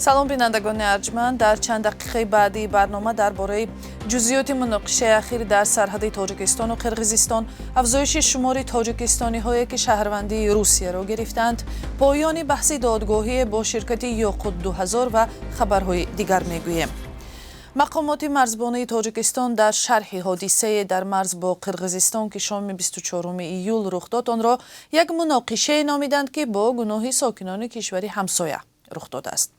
Салом, бинандагони арҷманд. Дар чанд дақиқаи баъдии барнома дар бораи ҷузъиёти муноқишаи ахир дар сарҳади Тоҷикистону Қирғизистон, афзоиши шумори тоҷикистониҳое, ки шаҳрвандии Русияро гирифтаанд, поёни баҳси додгоҳие бо ширкати Ёқут 2000 ва хабарҳои дигар мегӯем. Мақомоти марзбонии Тоҷикистон дар шарҳи ҳодисае дар марз бо Қирғизистон, ки шоми 24 июл рух дод, онро як муноқишае номиданд, ки бо гуноҳи сокинони кишвари ҳамсоя рух додааст.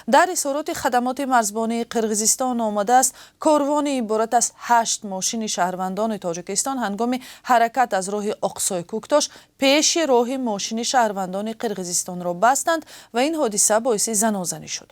Дар изҳороти хадамоти марзбонии Қирғизистон омадааст, корвони иборат аз ҳашт мошини шаҳрвандони Тоҷикистон ҳангоми ҳаракат аз роҳи Оқсой Кӯктош пеши роҳи мошини шаҳрвандони Қирғизистонро бастанд ва ин ҳодиса боиси занозанӣ шуд.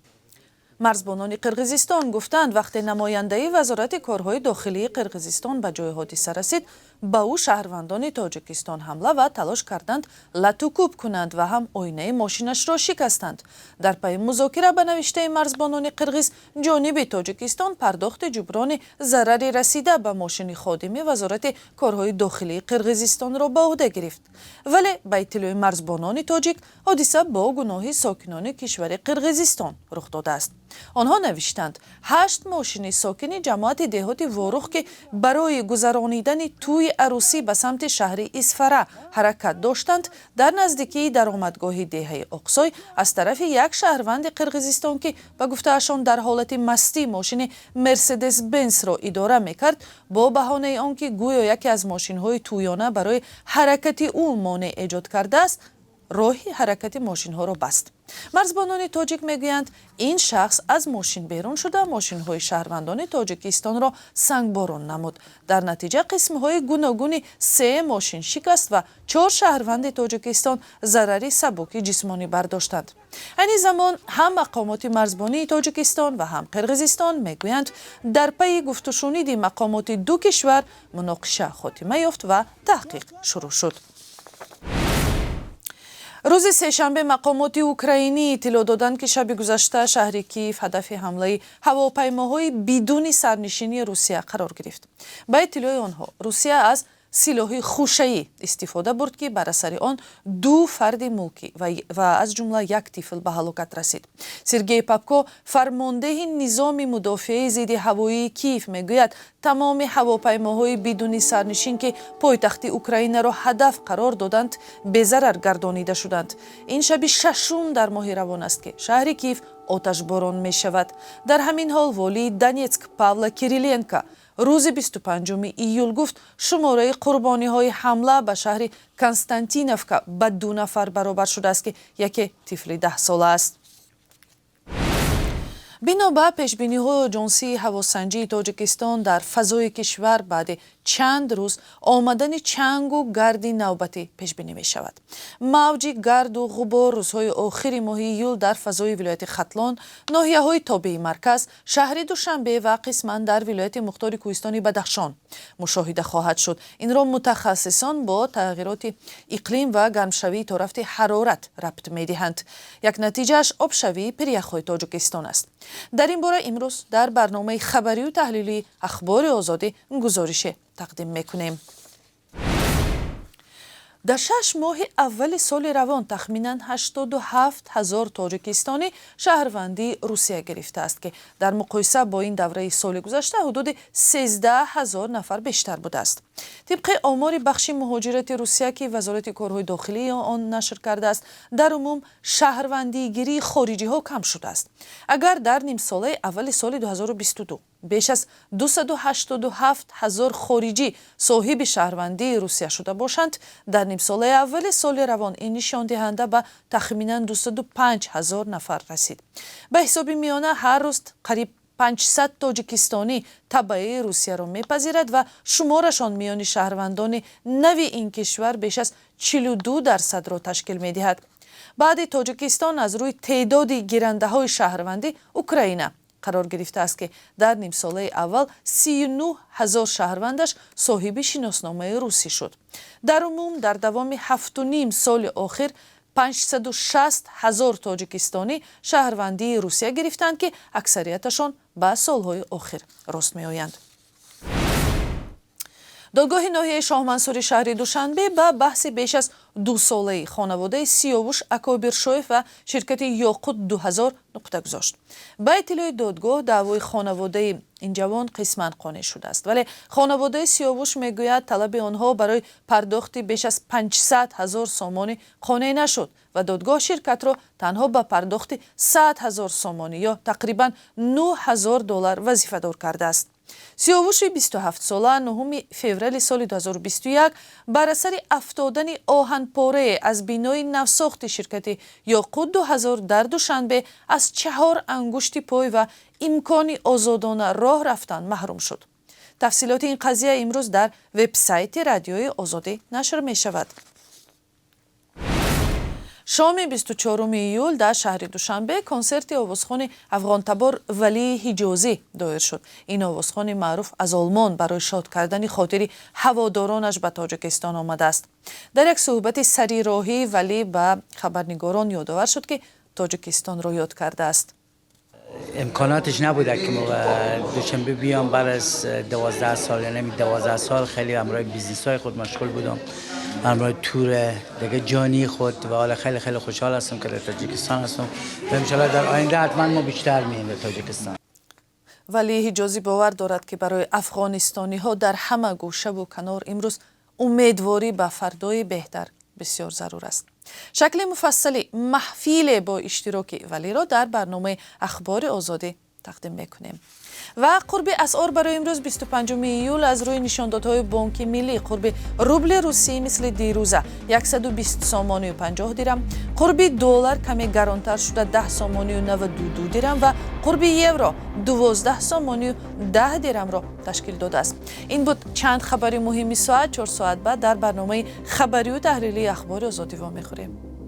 Марзбонони Қирғизистон гуфтанд, вақте намояндаи Вазорати корҳои дохилии Қирғизистон ба ҷои ҳодиса расид, ба ӯ шаҳрвандони Тоҷикистон ҳамла ва талош карданд латукӯб кунанд ва ҳам оинаи мошинашро шикастанд. Дар пайи музокира, ба навиштаи марзбонони қирғиз, ҷониби Тоҷикистон пардохти ҷуброни зарари расида ба мошини ходими Вазорати корҳои дохилии Қирғизистонро ба уҳда гирифт. Вале ба иттилои марзбонони тоҷик, ҳодиса бо гуноҳи сокинони кишвари Қирғизистон рух додааст. Онҳо навиштанд, ҳашт мошини сокини ҷамоати деҳоти Ворух, ки барои гузаронидани тӯи арӯсӣ ба самти шаҳри Исфара ҳаракат доштанд, дар наздикии даромадгоҳи деҳаи Оқсой аз тарафи як шаҳрванди Қирғизистон, ки ба гуфтаашон дар ҳолати мастӣ мошини Мерседес Бенсро идора мекард, бо баҳонаи он ки гӯё яке аз мошинҳои тӯёна барои ҳаракати ӯ монеъ эҷод кардааст, роҳи ҳаракати мошинҳоро баст. Марзбонони тоҷик мегӯянд, ин шахс аз мошин берун шуда, мошинҳои шаҳрвандони Тоҷикистонро сангборон намуд. Дар натиҷа қисмҳои гуногуни се мошин шикаст ва чор шаҳрванди Тоҷикистон зарари сабуки ҷисмонӣ бардоштанд. Айни замон ҳам мақомоти марзбонии Тоҷикистон ва ҳам Қирғизистон мегӯянд, дар пайи гуфтушуниди мақомоти ду кишвар муноқиша хотима ёфт ва таҳқиқ шурӯъ шуд. Рӯзи сешанбе мақомоти украинӣ иттилоъ доданд, ки шаби гузашта шаҳри Киев ҳадафи ҳамлаи ҳавопаймоҳои бидуни сарнишини Русия қарор гирифт. Ба иттилои онҳо, Русия аз силоҳи хушаӣ истифода бурд, ки бар асари он ду фарди мулкӣ ва аз ҷумла як тифл ба ҳалокат расид. Сергей Папко, фармондеҳи низоми мудофиаи зидди ҳавоии Киев, мегӯяд, тамоми ҳавопаймоҳои бидуни сарнишин, ки пойтахти Украинаро ҳадаф қарор доданд, безарар гардонида шуданд. Ин шаби шашум дар моҳи равон аст, ки шаҳри Киев оташборон мешавад. Дар ҳамин ҳол волии Донетск Павло Кириленко рӯзи 25 июл гуфт, шумораи қурбониҳои ҳамла ба шаҳри Константиновка ба ду нафар баробар шудааст, ки яке тифли 10-сола аст. Бино ба пешбиниҳои Оҷонсии ҳавосанҷии Тоҷикистон, дар фазои кишвар баъди чанд рӯз омадани чангу гарди навбатӣ пешбинӣ мешавад. Мавҷи гарду ғубор рӯзҳои охири моҳи июл дар фазои вилояти Хатлон, ноҳияҳои тобеи марказ, шаҳри Душанбе ва қисман дар вилояти мухтори кӯҳистони Бадахшон мушоҳида хоҳад шуд. Инро мутахассисон бо тағйироти иқлим ва гармшавии торафти ҳарорат рабт медиҳанд. Як натиҷааш обшавии пиряхҳои Тоҷикистон аст. Дар ин бора имрӯз дар барномаи хабарию таҳлилии Ахбори Озодӣ гузорише тақдим мекунем. Дар 6 моҳи аввали соли равон тахминан 87 ҳазор тоҷикистонӣ шаҳрвандии Русия гирифтааст, ки дар муқоиса бо ин давраи соли гузашта ҳудуди 13 ҳазор нафар бештар будааст. Тибқи омори бахши муҳоҷирати Русия, ки Вазорати корҳои дохилии он нашр кардааст, дар умум шаҳрвандигирии хориҷиҳо кам шудааст. Агар дар нимсолаи аввали соли 2022 беш аз 287 ҳазор хориҷӣ соҳиби шаҳрвандии Русия шуда бошанд, дар нимсолаи аввали соли равон ин нишондиҳанда ба тахминан 205 ҳазор нафар расид. Ба ҳисоби миёна ҳар рӯз қариб 500 тоҷикистонӣ табаъи Русияро мепазирад ва шуморашон миёни шаҳрвандони нави ин кишвар беш аз 42 дарсадро ташкил медиҳад. Баъди Тоҷикистон аз рӯи теъдоди гирандаҳои шаҳрвандӣ Украина қарор гирифтааст, ки дар нимсолаи аввал 39 ҳазор шаҳрвандаш соҳиби шиносномаи русӣ шуд. Дар умум дар давоми 7,5 соли охир 560 ҳазор тоҷикистонӣ шаҳрвандии Русия гирифтанд, ки аксарияташон ба солҳои охир рост меоянд. Додгоҳи ноҳияи Шоҳмансури шаҳри Душанбе ба баҳси беш аз 2-солаи хонаводаи Сиёвуш Акобиршоев ва ширкати «Ёқут 2000» нуқта гузошт. Ба иттилои додгоҳ, даъвои хонаводаи ин ҷавон қисман қонеъ шудааст, вале хонаводаи Сиёвуш мегӯяд, талаби онҳо барои пардохти беш аз 500 ҳазор сомонӣ қонеъ нашуд ва додгоҳ ширкатро танҳо ба пардохти 100 ҳазор сомонӣ ё тақрибан 9 ҳазор доллар вазифадор кардааст. Сиёвуши 27-сола 9 феврали соли 2021 бар асари афтодани оҳанпорае аз бинои навсохти ширкати «Ёқут 2000» дар Душанбе аз чаҳор ангушти пой ва имкони озодона роҳ рафтан маҳрум шуд. Тафсилоти ин қазия имрӯз дар вебсайти Радиои Озодӣ нашр мешавад. Шоми 24 июл дар шаҳри Душанбе консерти овозхони афғонтабор Валии Ҳиҷозӣ доир шуд. Ин овозхони маъруф аз Олмон барои шод кардани хотири ҳаводоронаш ба Тоҷикистон омадааст. Дар як суҳбати сари роҳӣ Валӣ ба хабарнигорон ёдовар шуд, ки Тоҷикистонро ёд кардааст. امکاناتش نبوده که ما دوشنبه بیام. بعد از 12 سال، یعنی 12 سال خیلی همراه business های خود مشغول بودم، همراه تور دیگه جانی خود و حالا خیلی خیلی خوشحال هستم که در تاجیکستان هستم و انشالله در آینده حتما ما بیشتر میایم به تاجیکستان. Валии Ҳиҷозӣ бовар дорад, ки барои афғонистониҳо дар ҳама гӯшаву канор имрӯз умедворӣ ба фардои беҳтар бисёр зарур аст. Шакли муфассали маҳфиле бо иштироки Валиро дар барномаи Ахбори Озодӣ тақдим мекунем. Ва қурби асъор барои имрӯз, 25 июл, аз рӯи нишондодҳои Бонки Миллӣ: қурби рубли русӣ мисли дирӯза 120 сомонию 50 дирам, қурби доллар каме гаронтар шуда 10 сомонию 92 дирам ва қурби евро 12 сомонию 10 дирамро ташкил додааст. Ин буд чанд хабари муҳими соат. 4 соат баъд дар барномаи хабарию таҳлилии Ахбори Озодӣ вомехӯрем.